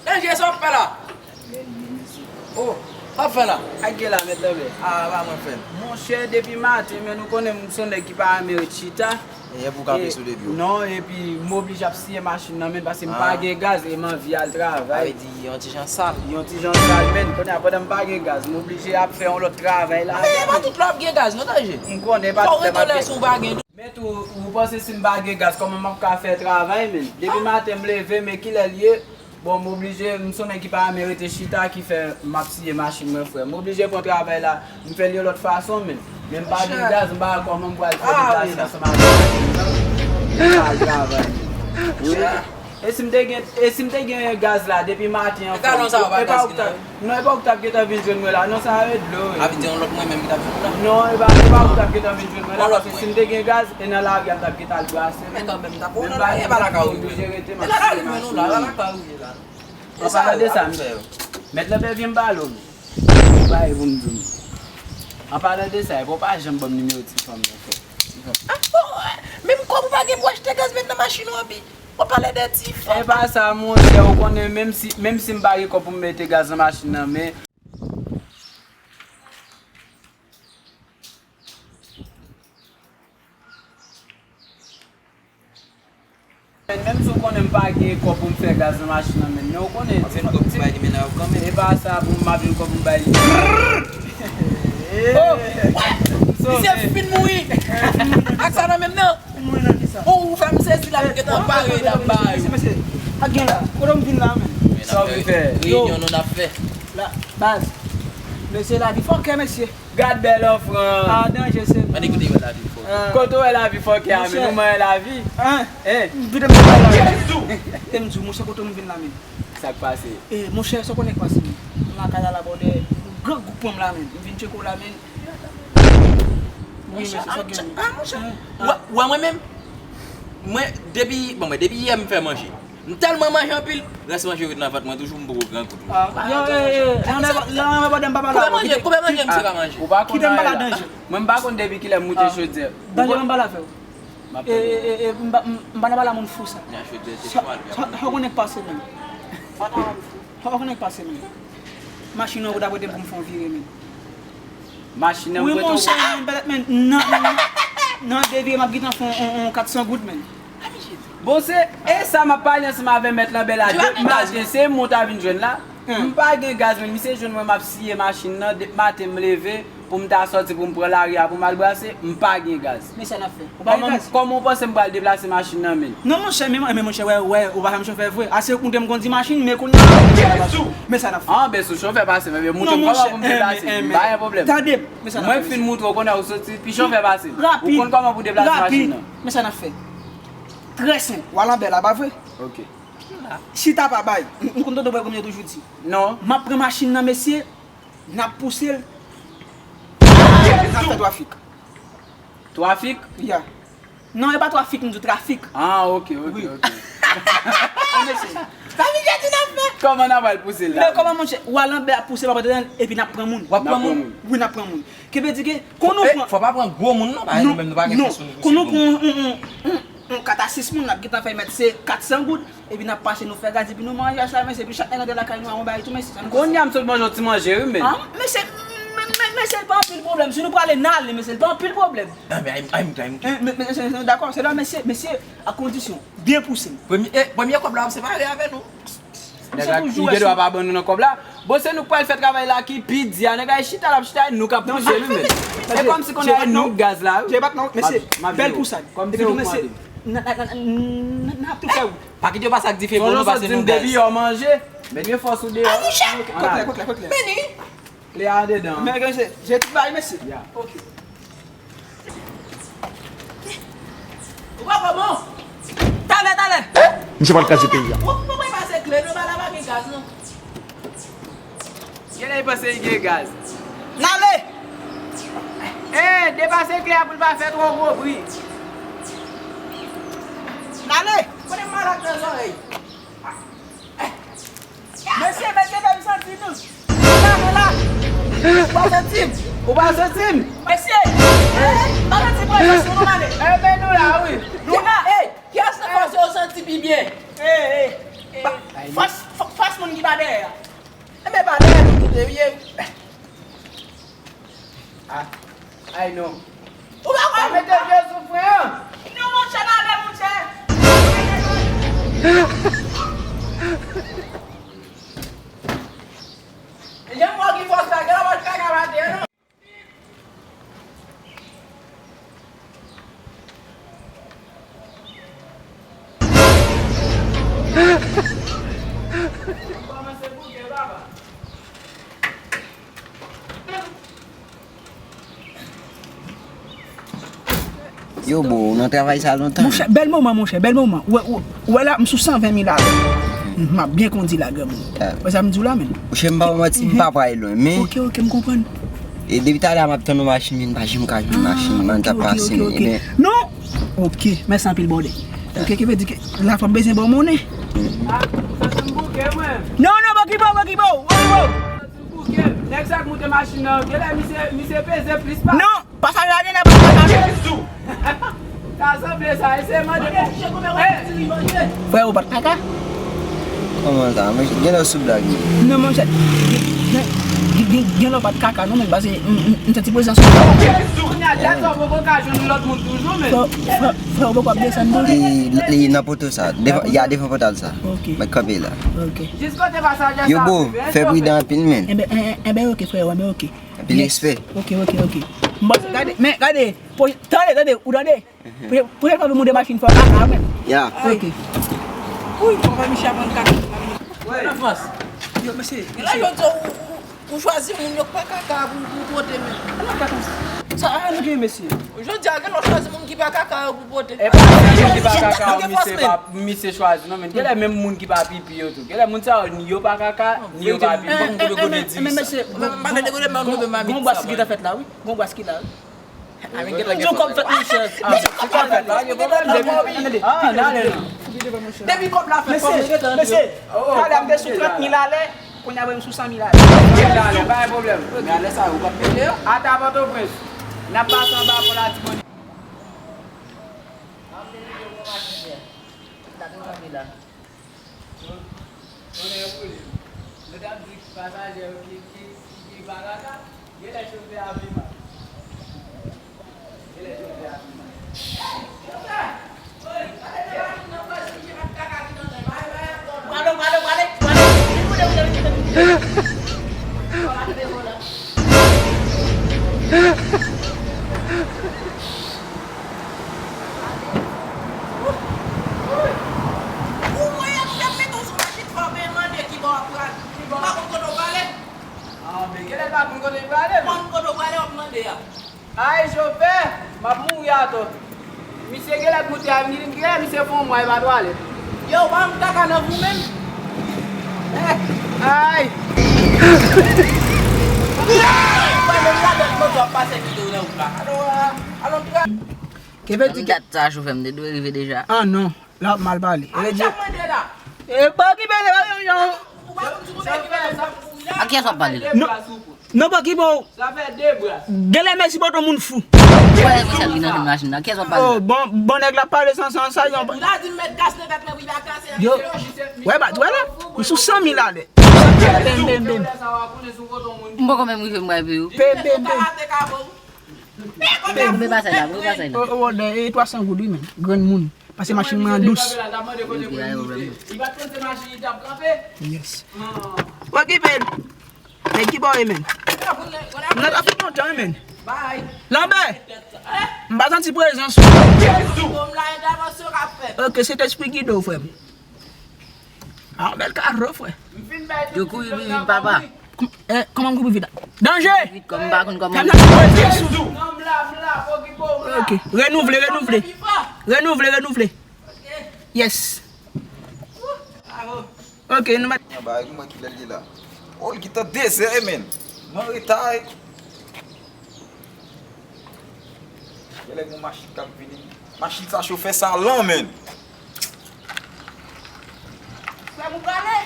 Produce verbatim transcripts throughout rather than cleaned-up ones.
Danje, sa w ap fè la? Oh, sa w ap fè la? Ak gen la, mèt lanmè. Ah, ba mwen fè l. Monchè, depi maten, men nou konnen m se yon nèg ki pa renmen ret chita. E pou kanpe sou de pye w. Non, epi m oblije ap siye machin nan, men, paske m pa gen gaz e m anvi al travay. Sa vle di yon ti jan sal. Yon ti jan sal, men. Kounye a, pandan m pa gen gaz, m oblije ap fè yon lòt travay la. Men, e pa tout lè w ap gen gaz, non, Danje. M konnen, e pa tout lè m ap gen. Fò w retounen si w pa gen. Men tou, ou panse si m pa gen gaz, kòman m ap ka fè travay, men? Depi maten m leve, men kilè l ye? Bon, m oblije, m se yon nèg ki pa renmen rete chita, ki fè m ap siye machin mwen, frè. M oblije pran travay la, m fè l yon lòt fason, men. Men m pa gen gaz, m pa wè kòman m pral fè deplase ansanm avèk machin nan. M pa al travay. Wi. E si m te gen, e si m te gen gaz la depi maten an, frè? E pa ou k t ap, non, e pa ou k t ap gentan vin jwenn mwen la, non, sa yo e dlo, wi. A vin di yon lòt mwen menm ki t ap jwenn ou la? Non, e pa, e pa ou k t ap gentan vin jwenn mwen la, paske si m te gen gaz, e nan lari a m t ap gentan al brase. Men kanmenm, m t ap konnen la, e pa lakay ou m ye. Oblije rete m ap siye machin nan. An palan de sa, mèt lanmè vye m pale w, men. Bay pou m di w. An palan de sa, e pa w pa janm ban m nimewo ti fanm nan, frè. Ah, bon, menm kòb ou pa gen pou achte gaz met nan machin ou anpi. W ap pale de ti fanm. E pa sa, monchè, ou konnen, menm si, menm si m pa gen kòb pou m mete gaz nan machin nan, men menm si w konnen m pa gen kòb pou m fè gaz nan machin nan, men, men ou konnen. W ap jwenn kòb pou bay li, men nan yo kanmenm. E pa sa, pou m ap jwenn kòb pou m bay li. Oh, misye fin mouri. Ak sa nan menm nan. Ou, ou fè m sezi la, m gentan pare la, m bay ou. Mesye, mesye, ak gen la, kote m vin la, men? Sa w vin fè? Reyinyon nou n ap fè. La, baz. Mesye, lavi fòkè, mesye. Gad bèl anfran. Ah, danje, se. Mande kote yo lavi fòkè. Kote w wè lavi fòkè a, men nou wè lavi. Hein? Hein? Vide m bay lavi. E m di w, monchè, kote m vin la, men? Sa k pase? E, monchè, sa w konnen k pase, men? M lakay la, la, bòdè. Yon gran gwoup pran m la, men. M vin tcheke w la, men. Wi, mesye, sa gen. Ah, monchè. Wè, wè mwen menm. Mwen, depi, bon, mwen, depi yè m fè manje. M tèlman manje anpil, rès manje yo ret nan vant mwen toujou, m poko grangou toujou. Ah, yo, eh, eh, lanmè, lanmè bòdè m pa pale avè w. Koupe manje, koupe manje, misye ka manje. Ou pa konn anyen la. Kite m pale ak Danje. Mwen m pa konn depi kilè m moute chodyè. Danje, ban m pale avè w. M ap tande w. Eh, eh, eh, eh, m pa, m, m pa nan pale a moun fou sa. Sa, sa, sa, sa w konnen k pase menm. Sa w konnen k pase menm. Machin nan ou ta prete m pou m fè yon vire menm. Machin nan m prete w? Wi, monchè, men, men, nan, nan, nan de vire m ap gentan fè yon, yon, yon kat san goud menm. Bon, se, e sa m ap pale ansanm avè mèt lanmè la. Depi maten, se mwen w ta vin jwenn la. M pa gen gaz, men misye jwenn mwen m ap siye machin nan. Depi maten m leve, pou m ta sòti, pou m pran lari a, pou m al brase, m pa gen gaz. Men sa n ap fè. Ou pa gen gaz? Kòman, kòman w panse m pral deplase machin nan, men? Non, monchè, men, men monchè, wè, wè, ou pa janm chofè vre. Ase ou te m kondi machin, men kounye a, men sa n ap fè. Ah, ben, si w chofè pase m, ebyen, montre m kòman pou m deplase. M pa gen pwoblèm. Tande m, men sa n ap fè. Mwen fin montre w, kounye a ou soti, pi chofè pase m. Ou konn kòman pou deplase machin nan. Men sa n ap fè. Trè senp, w al anba la, pa vre? Ok. Chita pa bay. M, m konn tonton Bwè Gòm yo toujou di. Non. M ap pran machin nan, mesye, n ap pouse l. N ap fè twafik. Twafik? Ya. Non, e pa twafik, m di w trafik. Ah, ok, ok, ok. Wi, mesye. Sa misye di n ap fè? Kòman n ap al pouse l la? Men kòman, monchè? W al anba pouse l, w ap antre, epi n ap pran moun. W ap pran moun? Wi, n ap pran moun. Ki vle di ke, kon nou pran. Fò pa pran gwo moun, non, paske nou menm nou pa gen fòs pou nou pouse gwo moun. Kon nou pran yon, yon, yon, yon, yon kat a sis moun, n ap gentan fè mèt se kat san goud. Epi n ap pase, nou fè gaz, epi nou manje sa, mesye, epi chak nèg antre lakay nou a yon bagay tou, mesye, sa nou. Kounye a m sot manje yon ti manje, wi, men. Ah, mesye, men, men, mesye, l pa anpil pwoblèm. Si nou prale, n ale, mesye, l pa anpil pwoblèm. Ah, men, men, men, men, mesye, nou dakò, se la, mesye, mesye, a kondisyon, byen pouse m. Premye, eh, premye kòb la, w ap separe avè nou. Nèg la, li gen dwa pa ban nou nan kòb la. Bon, se nou k pral fè travay la ki pi di a. Nèg la chita, l ap chita, e nou k ap pouse li, men. E kòmsi kounye a e nou k gaz la, wi. Djebak non, mesye, bèl pousad. Epi tou, mesye, n, n, n, n, n ap tou fè wout. Pa kite yo pase ak dife pou nou, paske nou gaz. Depi yo manje, mete fòs ou deyò. Koklè, koklè, koklè. Meni. Kle a andedan. Men, mesye, je tout bagay, mesye. Ya. Ok. Ou pa bon, bon. Talè, talè. Misye pral kraze peyi a. Ou, ou pa pase kle, non, ba la pa gen gaz, non. Genlè li panse li gen gaz. N ale! Eh, depase kle a pou l pa fè twò gwo bri. N ale! Kote malad nan zòrèy? Mesye, mesye, fè m santi nou. N ale la. Ou pa santi m? Ou pa santi m? Mesye, eh, m pa santi prezans nou, nou n ale. Eh, men nou la, wi. Nou la, eh. Kiyès nan fòse yo santi pi byen? Eh, eh. Yo, bro, ou nan travay sa lontan. Monchè, bèl moman, monchè, bèl moman. Ou wè, ou, ou wè la, m sou san ven mil alè. M ap byen kondi la, granmoun. Wè sa m di w la, menm. Monchè, m pa w manti, m pa pral lwen, men. Ok, ok, m konprann. E depi talè a m ap tann yon machin, men m pa janm ka jwenn machin, man, sa pase, men. Non! Ok, mèsi anpil, brother. Ok, ki vle di ke la fò m bezwen ba w monnen. Non, non, Bokibo, Bokibo, Bokibo. Nèg sa k moute machin nan, genlè misye, misye peze plis pa. Non, pasaje a genlè pa t kaka. Jezi! Ta sanble sa, eseye mande pou. Frè, ou pa t kaka? Kòman sa? Mwen genlè w sou blag wi. Non, monchè, gen, gen, gen, genlè w pa t kaka, non, men pase m, m, m santi prezans ou. Kounye a, dèyè sa, ou poko ka jwenn lòt moun toujou, men. Frè, frè, frè, ou poko ap desann, non? Li, li nan poto sa. Devan, y a devan pòtal sa. Ok. Mwen kanpe la. Ok. Jis kote pasaje sa. Yo, bro, fè pridan anpil, men. Enben, en, en, enben, ok, frè, enben, ok. Anpil respè. Ok, ok, ok. M panse, gade, men gade, tande, tande, ou tande? Pou, pou yo pa vin moute machin fò kaka menm. Ya. Ok. Wi, papa Michel ap rann kaka. Nan fòs. Yo, mesye, mesye. Ou chwazi moun yo k pa kaka pou, pou pote menm. Sa a nou gen, mesye. Jodi a, gen lòt chwazi moun ki pa kaka yo pou pote. E pa moun ki pa kaka yo, misye pa, misye chwazi, non, men genlè menm moun ki pa pipi yo tou. Genlè moun sa yo, ni yo pa kaka, ni yo pa pipi. Men, men, men, mesye, gon, gon, gon bras ki ta fèt la, wi. Gon bras ki la, wi. Avèk gen kòb fèt, monchè. Ah, se kòb fèt, pa gen pwoblèm, depi, ah, n ale non. Depi kòb la fèt, kòb yo gentan antre. Mesye, talè a m te sou trant mil alè, kounye a m sou san mil alè. San mil alè, pa gen pwoblèm. Men alè sa yo, w ap peye yo. Ata Pòtoprens, n ap pase anba pon Latibonit. Tonnè boule m. Nou t ap di pasaje yo ki, ki, ki, ki pa kaka, genlè chofè a pi mal. Genlè chofè a pi mal. Chofè! Oy, gade de la moun nan pòz misye pa t kaka ki nan men. Pale, pale, pale, pale. Vin koute, koute, koute, koute. Pale de volan. Ou wè y ap fè m mete w sou machin fò w mande ki bò w ap pral. Ou pa konn kote w prale? Ah, men genlè l pa konn kote l prale, men. Konn kote w prale, w ap mande a. Ay, chofè, m ap mouri atò. Misye genlè moute a, genlè misye fè yon mwa, li pa twalèt. Yo, ou pa janm kaka nan vou menm? Ay! Ou pa menm ladan moto ap pase kite w nan wout la. Alò, alò, Kevin di dat sa chofè m te dwe rive deja. Ah non, la ap mal pale. Sa mwen de la. E pa ki pale, pa yon jan. Ou pa konn sou kote ki pale sa. A kiyès w ap pale la? Non, non, pa ki bon. Sa fè de bra. Genlè mèsi bò ton moun fou. Wè, mwen sèl ki nan machin nan. Kiyès w ap pale la? Oh, bon, bon nèg la pale san, san, sa yon. Ou ta di m met gas nan tèt mwen pou li pa kase. Yo. Wè, ba, wè la. M sou san mil alè. Bèm, bèm, bèm. M poko menm rive m pral peye w. Bèm, bèm, bèm. Koupe pasaj la, koupe pasaj la. O, o, o, e twa san goud wi, men. Granmoun. Pase machin mwen an dous. Li pa t panse machin li t ap kanpe. Yes. Okipe l. Nèg ki bò e, men. Nèg la fè lontan, men. Lanbè. M pa santi prezans ou. Ok, se t espri gide w, frè m. Ah, bèl kado, frè. Yo kouri pi vit, papa. Kòm-, eh, kòman m kouri vit la? Danje! Vit kòm m pa konn kòman. Fè m nan ti prezans ou. Ok, renouvle, renouvle. Renouvle, renouvle. Yes. Ok, nou mèt. Anba, mwen ki lè l ye la. Oh, li gentan dezè, men. Mwen reta. Genlè gon machin k ap vini. Machin sa chofè sa lan, men. Frè m, ou prale?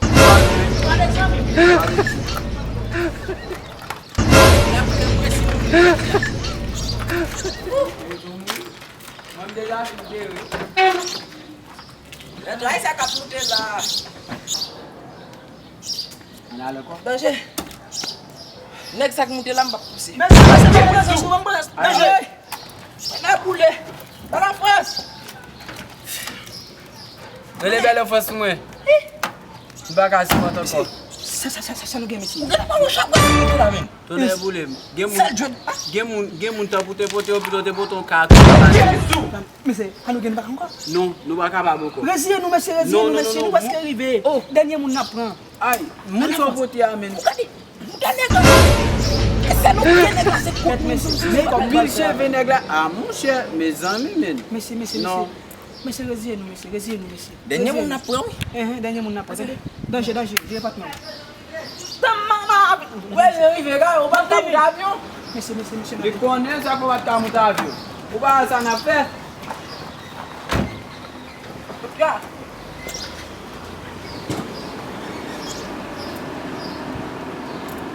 Ou prale, zanmi? Lè pou te presi pou mwen. Mwen m deja fin dere. Lè tray sa k ap moute la. Ann ale ankò. Danje. Nèg sa k moute la, m p ap pouse. Mesye, mesye, ban m prezans ou, ban m prezans. Danje. Mwen ap boule. Ba la fòs. Rele bèl fòs pou mwen. M pa ka sipòte ankò. Sa, sa, sa, sa, sa nou gen, mesye? Ou gen pa yon chak wè moute la, men. Tonnè boule m. Gen moun, gen moun, gen moun tanpou te pote yo, pito te pote yon katon. Mesye, pa nou gen bak ankò? Non, nou pa kapab ankò. Reziye nou, mesye, reziye nou, mesye, nou prèske rive. Oh. Dènye moun n ap pran. Ay, moun sa w pote a, men. Ou gade, bouda nèg la. E sèl Gen nèg la se kont moun sou sou. Mil cheve nèg la. Ah, monchè, mezanmi, men. Mesye, mesye, mesye. Mesye, reziye nou, mesye, reziye nou, mesye. Dènye moun n ap pran, wi. Enhen, dènye moun n ap pran. Tande. Danje, danje, vire patnè w. Tann manman ap wè, jan rive, gade, ou pa t ka moute avyon. Mesye, mesye, mesye, li konnen sa pou pa t ka moute avyon. Ou pa wè sa n ap fè?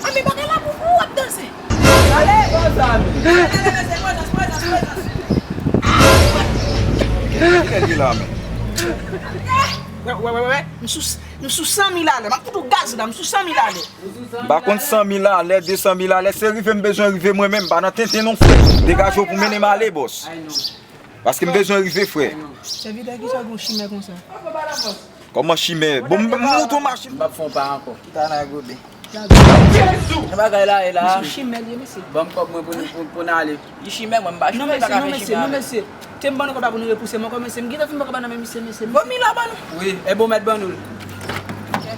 Anben bagay la pou ou ap danse. Ale, konsa, men. Ale, ale, ale, se prezans, prezans, prezans. Ki nèg ki la, men? Wè, wè, wè, wè. M sou, m sou san mil alè. M ap fout ou gaz la, m sou san mil alè. M pa konn san mil alè, de san mil alè. Se rive m bezwen rive mwen menm. M pa nan tenten non, frè. Degaje w pou mennen m ale, bòs. Paske m bezwen rive, frè. Sèvitè, kisa w gen yon chimè konsa? Kòman chimè? Bon, m, m monte yon machin. M p ap fè yon pa ankò. Kita nan gobe. Jezi! Nan bagay la, e la. Misye chimè l ye, mesye. Ban m kòb mwen pou nou, pou, pou n ale. Li chimè, mwen, m pa chimè, li pa ka fè chimè avè m. Non, mesye, non, mesye. Te m ban nou kòb la pou nou repouse m ankò, mesye. M gentan fin pran kòb la nan men misye, mesye. Vomi la ban nou. Wi, e bon, mèt ban nou l.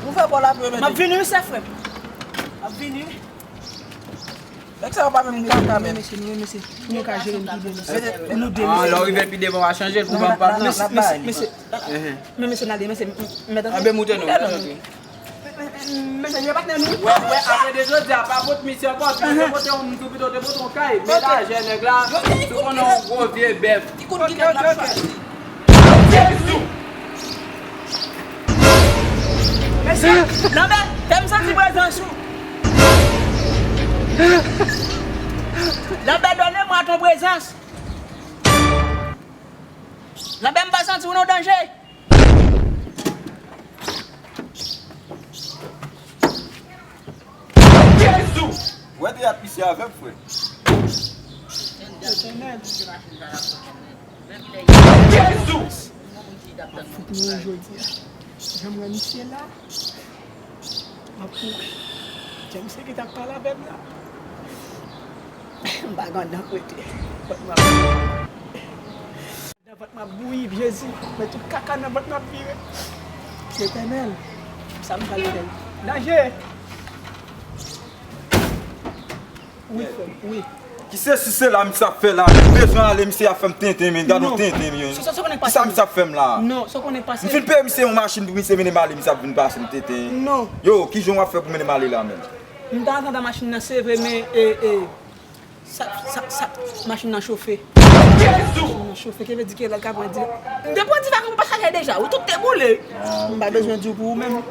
Ou fè kò la pou yo mete. M ap vini, wi, sè frè m. M ap vini, wi. Nèg sa yo pa menm kaka, men. Mesye, nou, mesye, pou nou ka jere m pi byen, mesye. Pou nou de, mesye. Ah, lè w rive pi devan, w a chanje l pou ban m pa. Mesye, mesye, mesye. Men mesye, n ale, mesye, m, m, mèt antre. Anben, moute non, mèt antre. Mesye, nou e patnè nou. Wè, wè, apre de jodi a, pa pot misye ankò, si misye pote yon moun tou pito, te pote yon kay, men lajè nèg la, si w konnen yon gwo vye bèf. Ki kout ki nèg la chwazi. Jezi! Mesye, Lanbè, fè m santi prezans ou. Lanbè, donne-moi ton présence. Lanbè, m pa santi w non, danje. Jezi! Ou wè teyat misye avè m, frè. Jezi! M ap fout nou jodi a. Jan m wè misye la, m ap kouri. James se ki t ap pale avè m la. M pa gen dan prete. Fòk m ap Nan vant m ap bouyi, Jezi. Men tout kaka nan vant m ap vire. Letènèl, sa m pral fè? Danje! Wi, frè m, wi. Ki se si se la misye ap fè la, men m bezwen ale, misye ap fè m tenten, men gad yon tenten, men. Sa, sa, sa konnen pase. Kisa misye ap fè m la? Non, sa konnen pase. M fin peye misye yon machin pou misye mennen m ale, misye ap vin pase m tenten. Non. Yo, kijan w ap fè pou mennen m ale la, men? M ta antann machin nan, se vre, men, e, e, Sa, sa, sa, machin nan chofe. Machin nan chofe, ki vle di ke lè l ka pran di, m te pran dife ak yon pasajè deja, wi, tout te boule. M pa bezwen di w pou ou menm.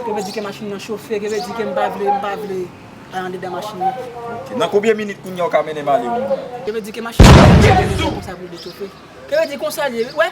Ki vle di ke machin nan chofe, ki vle di ke m pa vle, m pa vle al anndedan machin nan. Ok. Nan konbyen minit kounye a w ka mennen m ale, wi? Ki vle di ke machin nan pa vle konsa pou l dechofe. Ki vle di konsa l ye, wi, wè,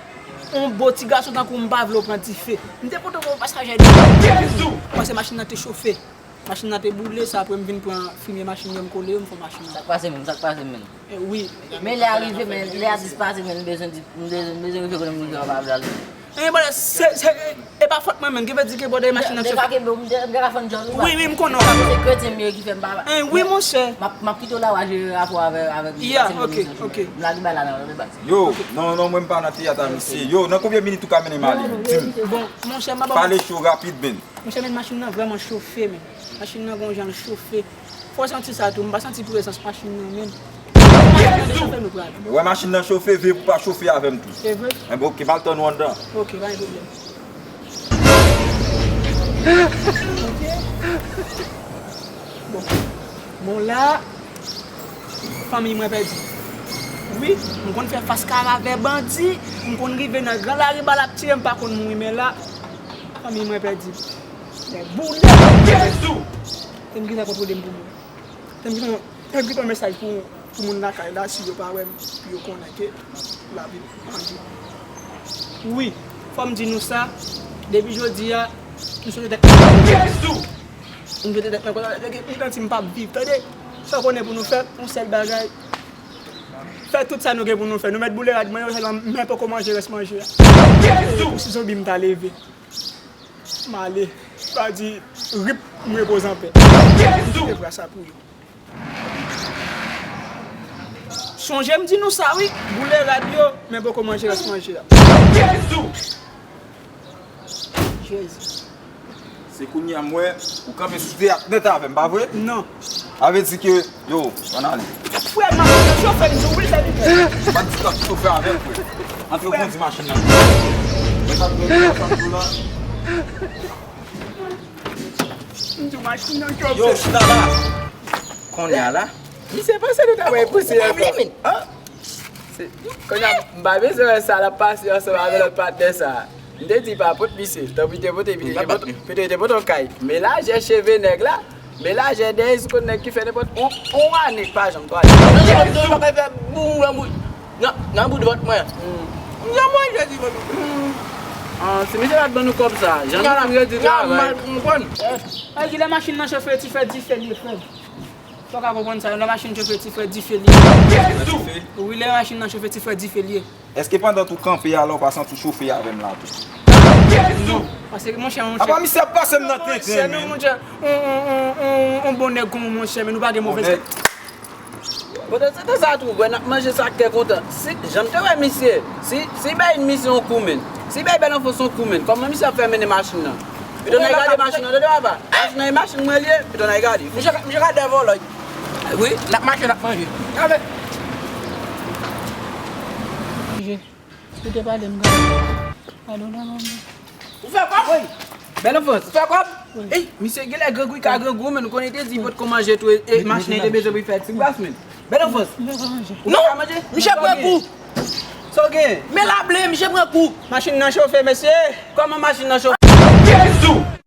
yon bon ti gason tankou w, m pa vle w pran dife. M te pote w yon pasajè deja. Paske machin nan te chofe. Machin nan te boule, sa apre m vin pran fimye machin yo, m kole yo, m fè machin nan. Sa k pase menm? Sa k pase menm? E, wi. Men lè a rive, men lè a dispase, men m bezwen di, m bezwen, m bezwen rive kote m rive, m pa vle al. E, bòdè, se, se, e, e pa fòt mwen menm, ki vle di ke bòdè machin nan te. Deja kenbe w, m de-, m deja fann djòl ou pa. Wi, wi, m konnen w pa. Se kretyen m ye ki fè m pa. E, wi, monchè. M ap, m ap kite w la, w a jere rapò avè, avèk li. Ya, ok, ok. M lage bay la nan lòt baz. Yo, non, non, mwen m pa nan teyat a misye. Yo, nan konbyen minit ou ka mennen m ale? Di m. Bon, monchè, m ap. Pale cho, rapid, men. Monchè, men machin nan vrèman chofe, men. Machin nan gon jan l chofe. Fò w santi sa tou, m pa santi prezans machin nan, men. Machin nan dechofe, nou pral. Wè machin nan chofe, veye pou pa chofe avè m tou. Se vre? Enben, ok, m al tann ou anndan. Ok, pa gen pwoblèm. Ok. Bon. Bon, la, fanmiy mwen pèdi. Wi, m konn fè fas kara avè bandi, m konn rive nan gran lari, bal ap tire, m pa konn mouri, men la, fanmiy mwen pèdi. Lè boule. Jezi! Te m gentan kontrole m pou mwen. Te m gentan, te m gentan mesaj pou, pou moun lakay la, si yo pa wè m, pou yo konnen ke lavi m anvi. Wi, fò m di nou sa, depi jodi a, m swete tèt mwen. Jezi! M swete tèt mwen konsa, depi m santi m p ap viv, tande? Sa w konnen pou nou fè, yon sèl bagay. Fè tout sa nou gen pou nou fè. Nou mèt boule rad mwen yo, sèlman men poko manje rès manje a. Jezi! Pou si zonbi m ta leve. M ale. Sa di, rip, m repoze anpè. Jezi! Te vre sa pou yo. Sonje m di nou sa wi, boule rad yo, men poko manje rès manje a. Jezi! Jezi. Se kounye a m wè ou kanpe sou teyat nèt avè m, pa vre? Non. Sa vle di ke, yo, ann ale. Frè, machin nan chofe, li di wi, se li menm. Pa di sa, chofe avè l, frè. Antre kondi machin nan. Mwen t ap gade sa, sa, la. M di machin nan chofe. Yo, chita la. Kounye a la. Misye panse nou ta wè pouse ankò. Se, kounye a, m pa bezwen wè sa l ap pase ansanm avè lòt patnè sa. M te di pa pot misye. Tanpri te pote, pito te pote, pito te pote yon kay. Men lajè cheve nèg la. Men lajè dèyè sou kot nèg ki fè nenpòt on, on ane pa janm twalèt. Nan, nan, nan, nan, nan bout vant mwen. M jan manje di mwen. Ah, si misye pa t ban nou kòb sa, jan nou fin redi travay. Mal konprann. Sa vle di lè machin nan chofe, ti frè dife li ye, frè. Sa w ka konprann sa, lè machin chofe, ti frè dife li ye. Wi, lè machin nan chofe, ti frè dife li ye. Èske pandan tou kanpe a la, w pa santi w chofe avè m la tou? Non, paske, monchè, monchè. Apa misye ap pase m nan tenten, non, men. Monchè, on, on, on, on, on bon nèg kon ou, monchè, men nou pa gen move tèt. Bon, se te sa tou, wè, n ap manje sa ak kè kontan. Si, jan m te wè misye, si, si bay misye yon kou men, si bay Bèl Anfans yon kou men, kòman misye ap fè mennen machin nan? Pito n al gade machin nan, tande papa. Machin nan e machin mwen li ye, pito n al gade. Misye, misye ka dèyè vòlò. Wi, n ap mache, n ap manje. Gade. Ou te pale m gade. Pardon, non, non, non. Ou fè kòb? Wi. Bèl Anfans. Ou fè kòb? Wi. Ey, misye genlè grangou, li ka grangou, men nou konnen te di potko manje tou, e, e machin nan te bezwen pou l fè ti gras, men. Bèl Anfans. Misye ka manje? Non, misye pran kou. Sa w gen? Men la ble, misye pran kou. Machin nan chofe, mesye. Kòman machin nan chofe?